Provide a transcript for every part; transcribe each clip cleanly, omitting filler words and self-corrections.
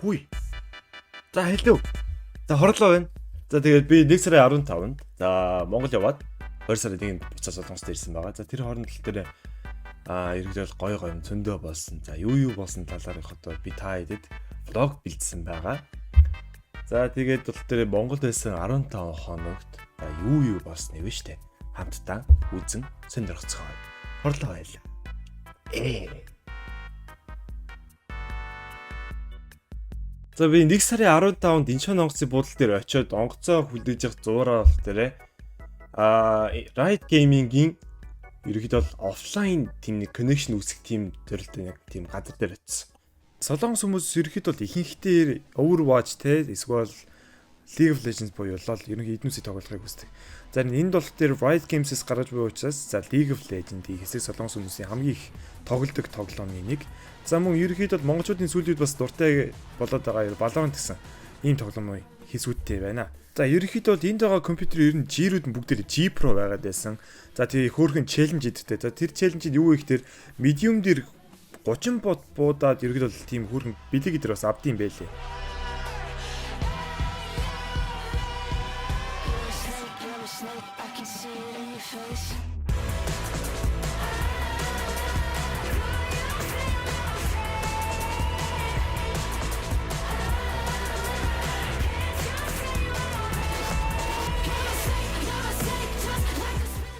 Хүй. За hello. За хорлоо байна. За тэгээд би 1 сарын 15-нд за Монгол яваад 20 сарын 1-нд буцаа Солонгост ирсэн байгаа. За тэр хооронд тал дээр ерөнхийдөө бол гоё гоё юм зөндөө болсон. За юу юу болсон талаар их одоо би та хэдэд vlog бэлдсэн байгаа. За тэгээд бол тэр Монголд байсан 15 хоногт за юу юу болсныг вэ штэ. Хамтдаа үзэн сонирхцгоё. Хорлоо байлаа. Ээ. За би 1 сарын 15-нд Инчхон онгоцны буудлын дээр очиод онгоцоо хүлээж явах зуураа болох дээрээ Riot Gaming-ийн ерөнхийдөө бол офлайн тийм нэг connection үүсгэх тийм зорилттой нэг тийм газар дээр очисон. Солонгос хүмүүс ерөнхийдөө бол ихэнхдээ Overwatch те эсвэл League of Legends буюу LoL ерөнхий эднүсийг тоглохыг хүсдэг. За энд бол тэр Riot Games-с гаргаж буй учраас за League of Legends-ийг хэсэг солонгос хүмүүсийн хамгийн их тоглодог тоглоомын нэг. За мөн ерөнхийдөө бол монголчуудын сүүлийн үед бас дуртай болоод байгаа Valorant гэсэн ийм тоглоом хийсүүдтэй байна. За ерөнхийдөө бол энд байгаа компьютер ер нь G-рүүд нь бүгдээр G Pro байгаад байсан. За тэгээ хөөрхөн challenge идэгтэй. За тэр challenge-д юу вэ гэхээр medium дээр 30 бод буудаад ерөнхийдөө бол тийм хөөрхөн бэлэг идэр бас авдсан байлээ. You're a snake, I can see it in your face.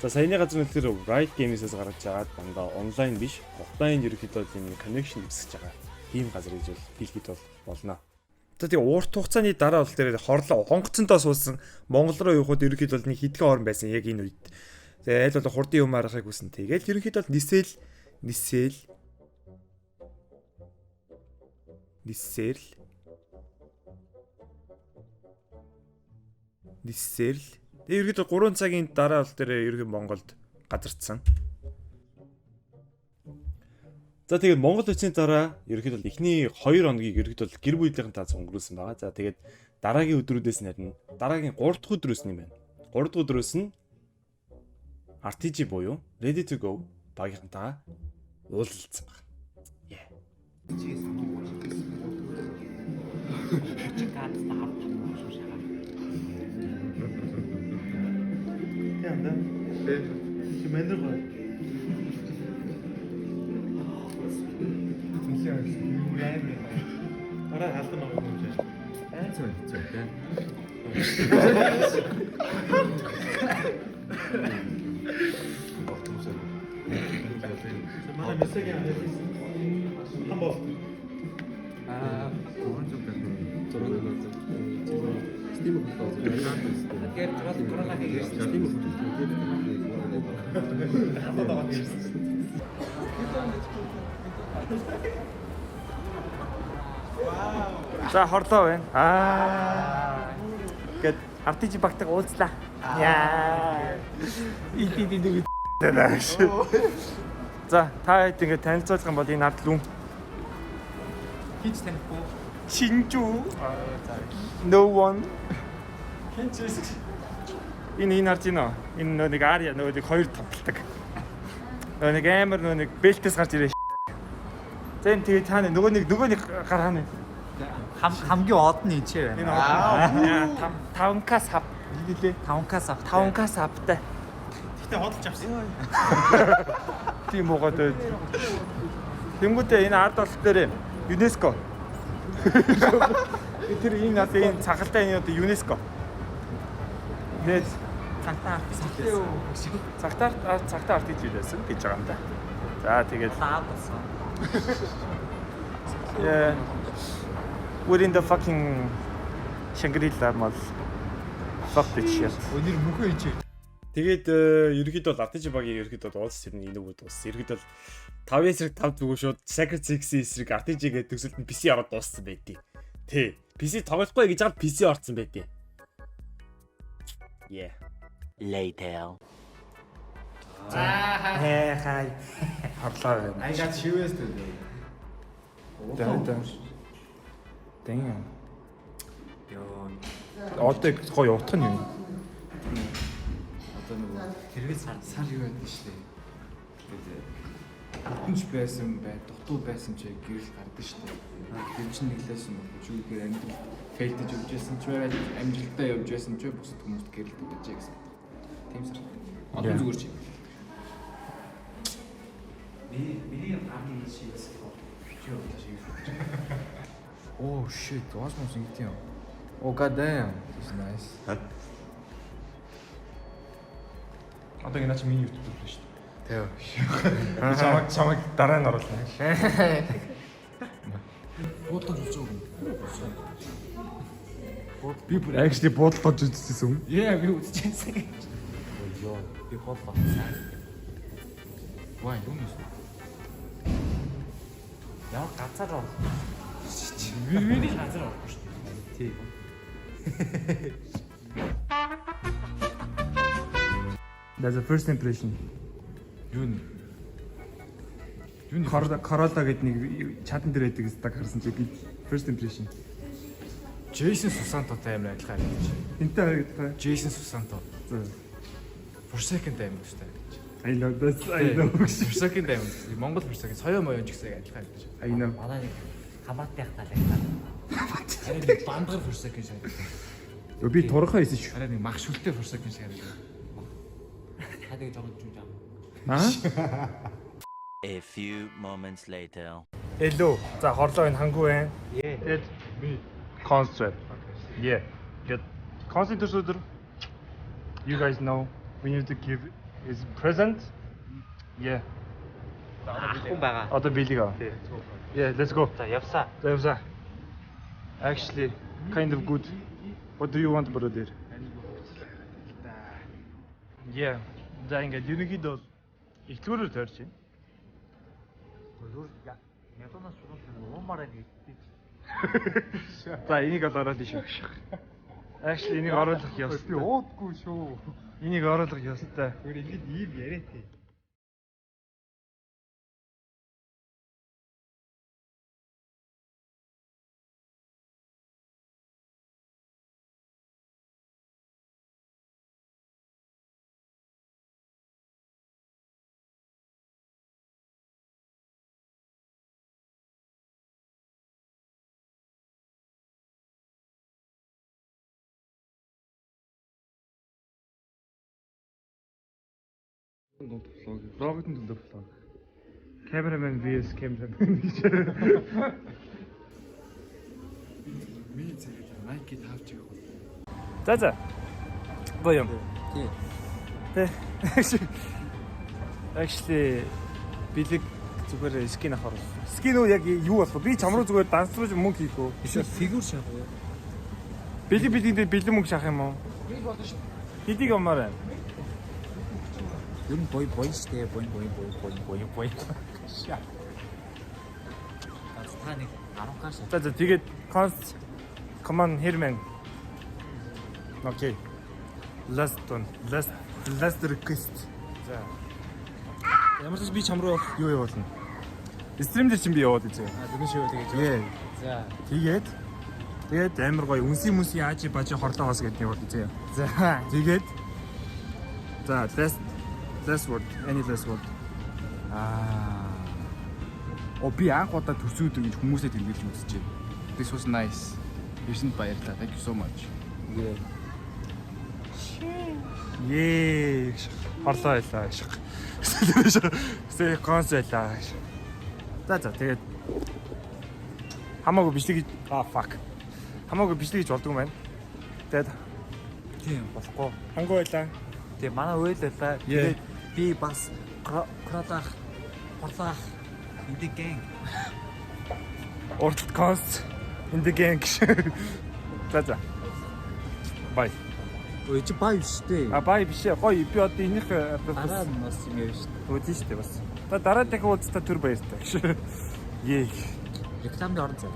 За саяны газар нь тэр Riot Games-ээс гаргаж агаад дандаа онлайн биш, офлайн ерөнхийдөө тийм connection үүсгэж байгаа. Тийм газар гэж бол хэлэхэд бол болно. За тэгээ урт хугацааны дараа бол тэр хорлоо онгоцондоо суусан Монгол руу явхад ерөнхийдөө бол нэг хэдхэн орн байсан яг энэ үед. Тэгээ аль бол хурдан юм аргахыг хүсэн. Тэгээл ерөнхийдөө бол нисэл нисэл нисэл нисэл. Тэгээ ерөнхийдөө 3 цагийн дараа бол тэр ерөнхий Монголд газардсан. За тэгээд Монгол очсны дараа ерөнхийдөө бол эхний 2 хоногийг ерөнхийдөө бол гэр бүлийнхэн таа өнгөрүүлсэн байгаа. За тэгээд дараагийн өдрүүдээс нь харин дараагийн 3 дахь өдрөөс нь юм байна. 3 дахь өдрөөс нь RPG буюу Ready to Go багийнхантайгаа уулзалцсан байна. Yeah. За хорлоо байна. Аа. Гэт RPG багтаг уулзлаа. Яа. Ид ид ид гэж. За та хэд ингэ танилцуулах юм бол энэ ард лүн. Хинч танихгүй. Чинжүү. No one. Хинч энэ энэ харж байна уу? Энэ нөө нэг Ария нөө нэг хоёр тоглолдог. Нөө нэг амар нөө нэг бэлтээс гарч ирээ. За энэ тэгээ цаана нөгөө нэг гар хаана. Хамгийн од нь энэ ч Энэ байна. 5К сав хэлээ. 5К сав. 5К савтай. Гэтэ хөдөлж авсан. Тийм уугаад байд. Тэнгүүдээ энэ ард бол дээр ЮНЕСКО. Тэр энэ над энэ цахалтай энэ одоо ЮНЕСКО. Тэгээд Цантаа артист байсан. цагтаа арт гэж хэлсэн гэж байгаа юм да. За тэгээд Лав болсон. Yeah. We're in the fucking Shangri-La mall. Fuck this shit. Өнөр мөхөө энэ ч. Тэгээд ерөнхийдөө бол RPG багийн ерөнхийдөө бол уулз тэр нь энэ үг дууссан. Ерөнхийдөө бол 5 эсрэг 5 зүгөө шууд Sacred Six-ийн эсрэг RPG гэдэг төсөлд нь PC ороод дууссан байдیں۔ Тий. PC тоглохгүй гэж хаад PC орсон байдیں۔ Yeah. Later. Хээ хай. Харлаа байна. I got shoes today. Damn. Damn. Йоо. Одоо гоё утга нь юу? Одоо нөгөө Тэргээ сар. сар юу байдаг шлээ. Тэгээд Бүтэнч байсан бай, дутуу байсан ч гэрэл гардаг шүү дээ. Тэр чинь нэглээсэн бол чи үгээр амьдрал fail дэж явж байсан ч бай, амжилттай явж байсан ч бай, бусад хүмүүст гэрэл өгөөч гэсэн. Тийм сар. Одоо зүгээр чи. Миний гарны шийдсэн. Чи одоо шиг. Oh shit, Osmos ингэдэг юм. Oh god damn. This is nice. Одоо энэ чи миний YouTube дээр шүү Тэв. дээ. Чамайг дараа нь оруулна. Буудлага хийж байгаа юм. Би бүр Actually буудлага үзчихсэн юм. Yeah, би үзчихсэн. Йоо, би хоол авсан. Вай, юу юм бэ? Ямар газар орох. Миний газар орохгүй шүү дээ. Тий. That's the first impression. Юу нэ? Юу нэ? Corolla гэдэг нэг чатан дээр байдаг стаг харсан чи би first impression. Джейсон Сусантотой амар адилхан харагдаж. Энтэй харагдах. Джейсон Сусанто. За. Forsaken амар төстэй харагдаж. I know that's I know. Forsaken амар төстэй. Монгол Forsaken соёо моён ч гэсэн яг адилхан харагдаж. I know. Манай нэг хамаатных таалагдаа. Арай нэг бандгар Forsaken шиг харагдаж. Би турхаа хийсэн шүү. Арай нэг мах шүлтэй Forsaken шиг харагдаж. Та нэг жоохон жүж аа. Аа? A few moments later. Hello. За хорлоо энэ хангуу байна. Тэгээд би concert. Yeah. Тэгээд concert өдөр you guys know we need to give his present. Yeah. Хүн байгаа. Одоо биелэг аа. Yeah, let's go. За явсаа. За явсаа. Actually kind of good. What do you want brother? Yeah. За ингээд ерөнхийдөө бол ихтгэрээр тойрч байна. Ядуунаас шугам уумаар байна гэдэг. За энийг бол оруулах шүү. Actually энийг оруулах ёстой. Би уудгүй шүү. Энийг оруулах ёстой. Зүгээр ингэж ийм яриатай. Vlog. Vlog-ын дунд vlog. Cameraman vs cameraman гэж. Миний цагаар Nike 5 явах. За за. Гоё юм. Тий. Тэ. Actually бэлэг зүгээр skin авах оруулсан. Skin үү яг юу болох вэ? Би чам руу зүгээр данс руу мөнгө хийх үү? Биш фигүр шахах уу? Бэлэг бэлэг дээр бэлэн мөнгө шахах юм уу? Хэдийг ямаар байна? Ер нь бой бой штэ. Бой бой бой бой бой бой. Та нэг 10 к шат. За за тэгээд const come on here man. Okay. Last one. Last request. За. Ямар ч би чам руу юу явуулна? Стрим дээр чинь би яваад үзье. А дүгэн шивээ тэгэж. Yeah. За. Тэгээд тэгээд амар гоё үнсийн мүнсийн аажи бажи хорлоо бас гэдэг нэг үзье. За. Тэгээд за last word, any last word. Аа. О би анх удаа төрсөн өдөр гэж хүмүүсээ тэмдэглэж үзчихэв. This was nice. Ирсэнд баярлалаа. Thank you so much. Yeah. Ее. Хорлоо байлаа. Сэ конс байлаа. За за тэгээд хамаагүй бичлэг хийж fuck. Хамаагүй бичлэг хийж болдгүй юм байна. Тэгээд Тийм болохгүй. хангуу байлаа. Тэгээ манай үйл байлаа. Yeah. Тэгээд би бас кролах хорлох in the gang. Урталт конс in the gang. За за. Бай. Өө чи бай биш үү? А бай биш ээ. Гоё би одоо энийх Дараа нь бас юм ярьж шүү дээ. үзэн штэ бас. За дараа дахин уулзтаа түр баяртай. Ее. Рекламын орон зай.